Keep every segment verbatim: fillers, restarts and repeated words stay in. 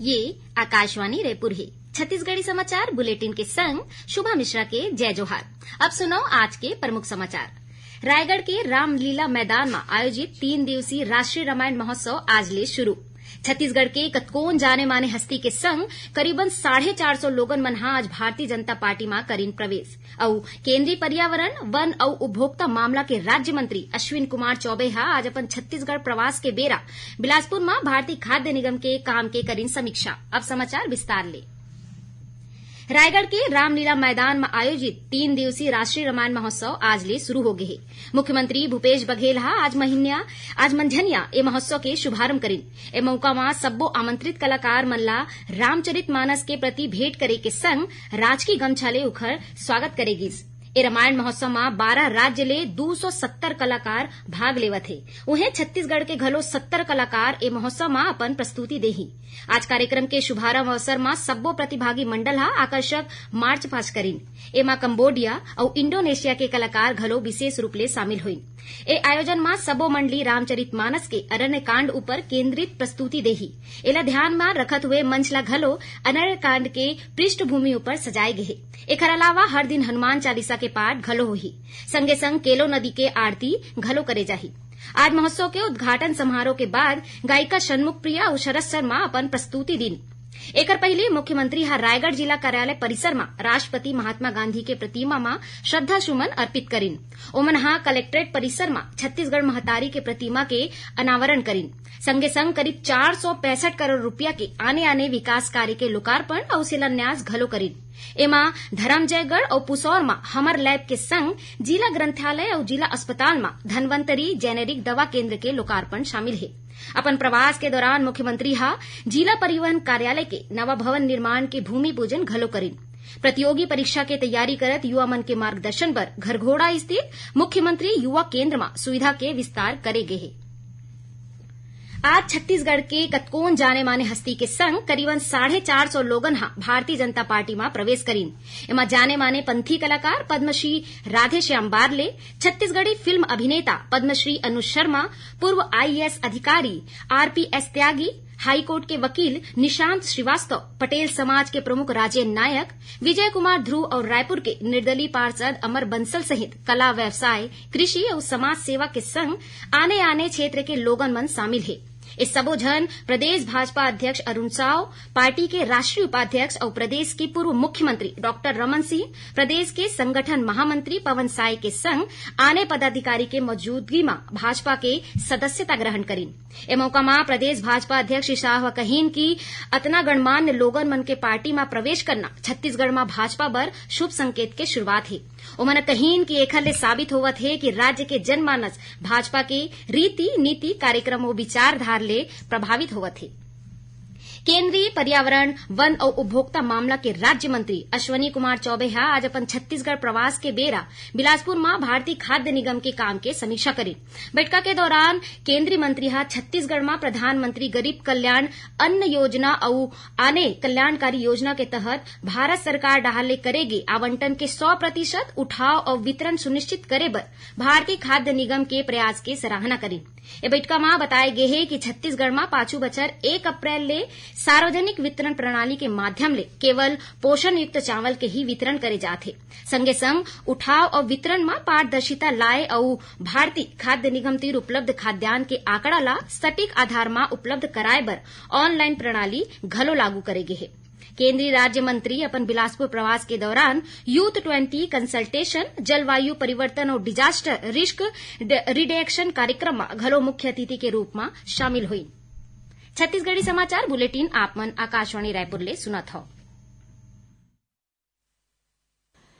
ये आकाशवाणी रायपुर हे। छत्तीसगढ़ी समाचार बुलेटिन के संग शुभा मिश्रा के जय जोहार। अब सुनव आज के प्रमुख समाचार। रायगढ़ के रामलीला मैदान म आयोजित तीन दिवसीय राष्ट्रीय रामायण महोत्सव आज ले शुरू। छत्तीसगढ़ के कतकोन जाने माने हस्ती के संग करीबन साढ़े चार सौ लोगन मन ह आज भारतीय जनता पार्टी म करिन प्रवेश। अउ केंद्रीय पर्यावरण, वन अउ उपभोक्ता मामला के राज्य मंत्री अश्विन कुमार चौबे ह आज अपन छत्तीसगढ़ प्रवास के बेरा बिलासपुर म भारतीय खाद्य निगम के काम के करिन समीक्षा। अब समाचार विस्तार ले। रायगढ़ के रामलीला मैदान म आयोजित तीन दिवसीय राष्ट्रीय रामायण महोत्सव आज ले शुरू हो गे हे। मुख्यमंत्री भूपेश बघेल ह आज महीनिया, आज मंझनिया ए महोत्सव के शुभारंभ करिन। ए मौका म सब्बो आमंत्रित कलाकार मन ला रामचरित मानस के प्रति भेंट करे के संग राजकीय गमछा ले उखर स्वागत करे गिस। ए रामायण महोत्सव म बारह राज्य ले दू सौ सत्तर कलाकार भाग लेवत हे। उहें, छत्तीसगढ़ के घलो सत्तर कलाकार ए महोत्सव म अपन प्रस्तुति देही। आज कार्यक्रम के शुभारंभ अवसर म सब्बो प्रतिभागी मंडल ह आकर्षक मार्च पास्ट करिन। एमा कंबोडिया अउ इंडोनेशिया के कलाकार घलो विशेष रूप ले शामिल होइन। ए आयोजन म सबो मंडली रामचरित मानस के अरण्य कांड ऊपर केंद्रित प्रस्तुति देही। एला ध्यान म रखत हुए मंच ला घलो अरण्य कांड के पृष्ठभूमि ऊपर सजाए गे हे। एखर अलावा हर दिन हनुमान चालीसा के पाठ घलो होही। संगे संग केलो नदी के आरती घलो करे जाही। आज महोत्सव के उद्घाटन समारोह के बाद गायिका षणमुख प्रिया अउ शरद शर्मा अपन प्रस्तुति दिन। एकर पहिली मुख्यमंत्री ह रायगढ़ जिला कार्यालय परिसर म राष्ट्रपति महात्मा गांधी के प्रतिमा म श्रद्धा सुमन अर्पित करिन। ओमन ह कलेक्ट्रेट परिसर म छत्तीसगढ़ महतारी के प्रतिमा के अनावरण करिन। संगे संग करीब चार सौ पैंसठ करोड़ रुपया के आने-आने विकास कार्य के लोकार्पण अउ शिलान्यास घलो करिन। एमा धरमजयगढ़ अउ पुसौर म हमर लैब के संग जिला ग्रंथालय अउ जिला अस्पताल म धन्वंतरी जेनेरिक दवा केंद्र के लोकार्पण शामिल हे। अपन प्रवास के दौरान मुख्यमंत्री ह जिला परिवहन कार्यालय के नवा भवन निर्माण के भूमि पूजन घलो करिन। प्रतियोगी परीक्षा के तैयारी करत युवा मन के मार्गदर्शन बर घरघोड़ा स्थित मुख्यमंत्री युवा केंद्र म सुविधा के विस्तार करे गे हे। आज छत्तीसगढ़ के कतकोन जाने माने हस्ती के संग करीबन साढ़े चार सौ लोगन ह भारतीय जनता पार्टी म प्रवेश करिन। एमा जाने माने पंथी कलाकार पद्मश्री राधेश्याम बारले, छत्तीसगढ़ी फिल्म अभिनेता पद्मश्री अनुज शर्मा, पूर्व आईएएस अधिकारी आरपीएस त्यागी, हाईकोर्ट के वकील निशांत श्रीवास्तव, पटेल समाज के प्रमुख राजेंद्र नायक, विजय कुमार ध्रुव अउ रायपुर के निर्दलीय पार्षद अमर बंसल सहित कला, व्यवसाय, कृषि अउ समाज सेवा के संग आने-आने क्षेत्र के लोगन मन शामिल हे। ए सबो झन प्रदेश भाजपा अध्यक्ष अरुण साव, पार्टी के राष्ट्रीय उपाध्यक्ष अउ प्रदेश के पूर्व मुख्यमंत्री डॉक्टर रमन सिंह, प्रदेश के संगठन महामंत्री पवन साय के संग आने पदाधिकारी के मौजूदगी म भाजपा के सदस्यता ग्रहण करिन। ए मौका म प्रदेश भाजपा अध्यक्ष श्री शाह ह कहिन कि अतना गणमान्य लोगन मन के पार्टी म प्रवेश करना छत्तीसगढ़ म भाजपा बर शुभ संकेत के शुरुआत हे। ओमन कहिन कि एखर ले साबित होवत हे कि राज्य के जनमानस भाजपा के रीति, नीति, कार्यक्रम अउ विचारधार ले प्रभावित होवत हे। केंद्रीय पर्यावरण, वन अउ उपभोक्ता मामला के राज्य मंत्री अश्विनी कुमार चौबे ह आज अपन छत्तीसगढ़ प्रवास के बेरा बिलासपुर म भारतीय खाद्य निगम के काम के समीक्षा करिन। बैठका के दौरान केंद्रीय मंत्री ह छत्तीसगढ़ म प्रधानमंत्री गरीब कल्याण अन्न योजना अउ आने कल्याणकारी योजना के तहत भारत सरकार डहार ले करे गे आवंटन के सौ प्रतिशत उठाव अउ वितरण सुनिश्चित करे बर भारतीय खाद्य निगम के प्रयास के सराहना करिन। ए बइठका म बताय गे हे कि छत्तीसगढ़ म पाछू बछर एक अप्रैल ले सार्वजनिक वितरण प्रणाली के माध्यम ले केवल पोषण युक्त चावल के ही वितरण करे जात हे। संगे संग उठाव अउ वितरण म पारदर्शिता लाए अउ भारतीय खाद्य निगम तीर उपलब्ध खाद्यान्न के आंकड़ा ला सटीक आधार म उपलब्ध कराए बर ऑनलाइन प्रणाली घलो लागू करे गे हे। केंद्रीय राज्य मंत्री अपन बिलासपुर प्रवास के दौरान यूथ ट्वेंटी कंसल्टेशन, जलवायु परिवर्तन अउ डिजास्टर रिस्क ड-, रिडक्शन कार्यक्रम म घलो मुख्य अतिथि के रूप म शामिल होइस। छत्तीसगढ़ी समाचार बुलेटिन आप मन आकाशवाणी रायपुर ले सुनत हव।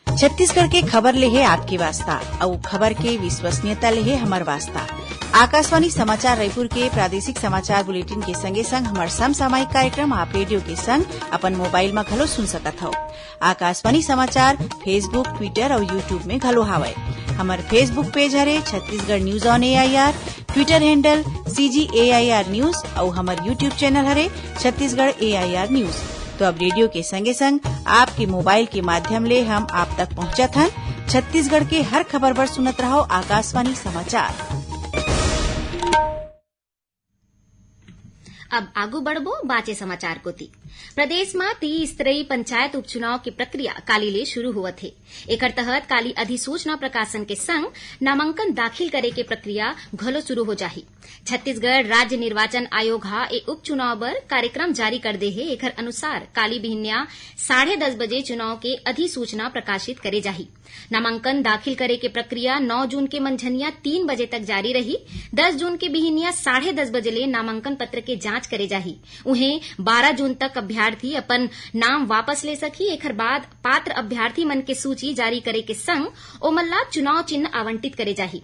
छत्तीसगढ़ के खबर ले हे आपके वास्ता, अउ खबर के विश्वसनीयता ले हे हमर वास्ता। आकाशवाणी समाचार रायपुर के प्रादेशिक समाचार बुलेटिन के संगे संग हमर समसामयिक कार्यक्रम आप रेडियो के संग अपन मोबाइल म घलो सुन सकत हव। आकाशवाणी समाचार Facebook, Twitter अउ YouTube में घलो हावय। हमर Facebook पेज हरे Chhattisgarh news on AIR, Twitter handle CG AIR news अउ हमर YouTube चैनल हरे छत्तीसगढ़ एआईआर न्यूज। तो अब रेडियो के संगे संग आपके मोबाइल के माध्यम ले हम आप तक पहुंचत हन। छत्तीसगढ़ के हर खबर बर सुनत रहव आकाशवाणी समाचार। अब आगू बढ़बो बाचे समाचार कोति। प्रदेश म त्रिस्तरीय पंचायत उपचुनाव के प्रक्रिया काली ले शुरू होवत हे। एकर तहत काली अधिसूचना प्रकाशन के संग नामांकन दाखिल करे के प्रक्रिया घलो शुरू हो जाही। छत्तीसगढ़ राज्य निर्वाचन आयोग ह ए उपचुनाव बर कार्यक्रम जारी कर दे हे। एकर अनुसार काली बिहनिया साढ़े दस बजे चुनाव के अधिसूचना प्रकाशित करे जाही। नामांकन दाखिल करे के प्रक्रिया नौ जून के मंझनिया तीन बजे तक जारी रही। दस जून के बिहनिया साढ़े दस बजे ले नामांकन पत्र के जांच करे जाही। उहें, बारह जून तक अभ्यर्थी अपन नाम वापस ले सकही। एखर बाद पात्र अभ्यर्थी मन के सूची जारी करे के संग ओमन ला चुनाव चिन्ह आवंटित करे जाही।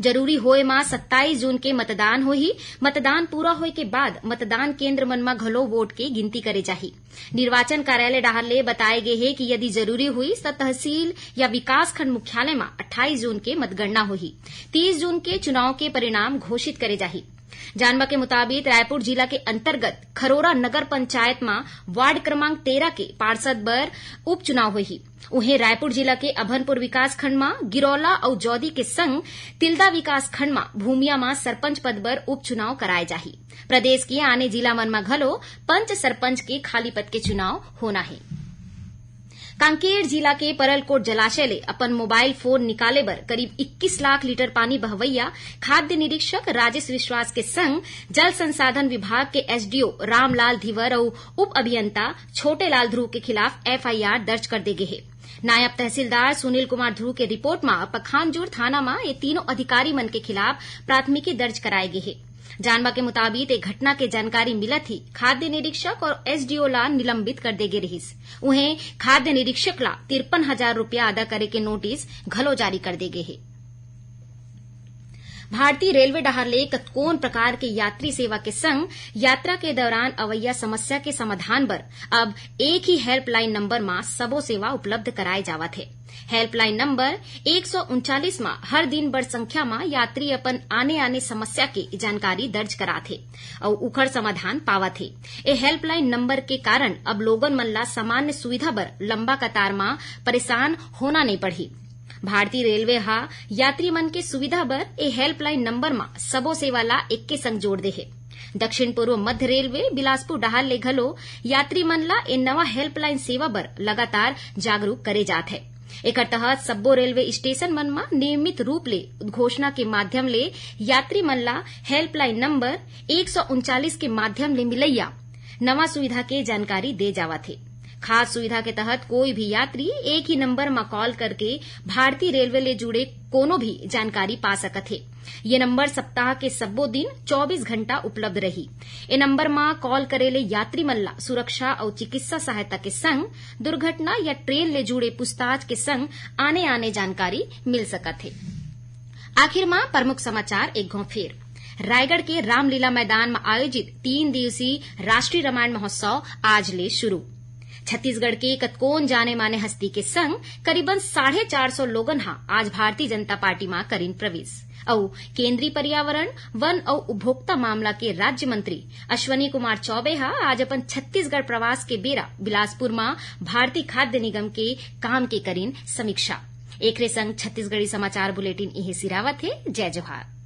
जरूरी होए म सत्ताईस जून के मतदान होही। मतदान पूरा होए के बाद मतदान केंद्र मन म घलो वोट के गिनती करे जाही। निर्वाचन कार्यालय डहार ले बताए गे हे कि यदि जरूरी होइस, त तहसील या विकासखंड मुख्यालय म अट्ठाईस जून के मतगणना होही। तीस जून के चुनाव के परिणाम घोषित करे जाही। जानबा के मुताबिक, रायपुर जिला के अंतर्गत खरोरा नगर पंचायत म वार्ड क्रमांक तेरह के पार्षद बर उपचुनाव होही। उहें, रायपुर जिला के अभनपुर विकासखंड म गिरौला अउ जौदी के संग तिल्दा विकासखंड म भूमिया म सरपंच पद बर उपचुनाव कराए जाही। प्रदेश के आने जिला मन म घलो पंच सरपंच के खाली पद के चुनाव होना हे। कांकेर जिला के परलकोट जलाशय ले अपन मोबाइल फोन निकाले बर करीब इक्कीस लाख लीटर पानी बहवैया खाद्य निरीक्षक राजेश विश्वास के संग जल संसाधन विभाग के एसडीओ रामलाल धीवर अउ उप अभियंता छोटेलाल ध्रुव के खिलाफ एफआईआर दर्ज कर दे गे हे। नायब तहसीलदार सुनील कुमार ध्रुव के रिपोर्ट म पखानजोर थाना म ये तीनों अधिकारी मन के खिलाफ प्राथमिकी दर्ज कराए गे हे। जानबा के मुताबिक, ए घटना के जानकारी मिलत ही खाद्य निरीक्षक अउ एसडीओ ला निलंबित कर दे गे रिहिस। उहें, खाद्य निरीक्षक ला तिरपन हजार रुपया अदा करे के नोटिस घलो जारी कर दे गे हे। भारतीय रेलवे डहार ले कतकोन प्रकार के यात्री सेवा के संग यात्रा के दौरान अवैया समस्या के समाधान बर अब एक ही हेल्पलाइन नंबर म सबो सेवा उपलब्ध कराए जावत हे। हेल्पलाइन नंबर एक सौ उनचालीस म हर दिन बड़ संख्या म यात्री अपन आने-आने समस्या के जानकारी दर्ज करात हे अउ उखर समाधान पावत हे। ए हेल्पलाइन नंबर के कारण अब लोगन मन ला सामान्य सुविधा बर लंबा कतार म परेशान होना नइ पड़ही। भारतीय रेलवे ह यात्री मन के सुविधा बर ए हेल्पलाइन नंबर म सबो सेवा ला एके संग जोड़ दे हे। दक्षिण पूर्व मध्य रेलवे बिलासपुर डहार ले घलो यात्री मन ला ए नवा हेल्पलाइन सेवा बर लगातार जागरूक करे जात हे। एकर तहत सब्बो रेलवे स्टेशन मन म नियमित रूप ले घोषणा के माध्यम ले यात्री मन ला हेल्पलाइन नंबर एक सौ उनचालीस के माध्यम ले मिलैया नवा सुविधा के जानकारी दे जावत हे। खास सुविधा के तहत कोई भी यात्री एक ही नंबर म कॉल करके भारतीय रेलवे ले जुड़े कोनो भी जानकारी पा सकत हे। ये नंबर सप्ताह के सब्बो दिन चौबीस घंटा उपलब्ध रही। ए नंबर म कॉल करे ले यात्री मन ला सुरक्षा अउ चिकित्सा सहायता के संग दुर्घटना या ट्रेन ले जुड़े पूछताछ के संग आने-आने जानकारी मिल सकत हे। आखिर म प्रमुख समाचार एक घौं फेर। रायगढ़ के रामलीला मैदान म आयोजित तीन दिवसीय राष्ट्रीय रामायण महोत्सव आज ले शुरू। छत्तीसगढ़ के कतकोन जाने माने हस्ती के संग करीबन साढ़े चार सौ लोगन ह आज भारतीय जनता पार्टी म करिन प्रवेश। अउ केंद्रीय पर्यावरण, वन अउ उपभोक्ता मामला के राज्य मंत्री अश्वनी कुमार चौबे ह आज अपन छत्तीसगढ़ प्रवास के बेरा बिलासपुर म भारतीय खाद्य निगम के काम के करिन समीक्षा। एकरे संग छत्तीसगढ़ी समाचार बुलेटिन इहे सिरावत हे। जय जोहार।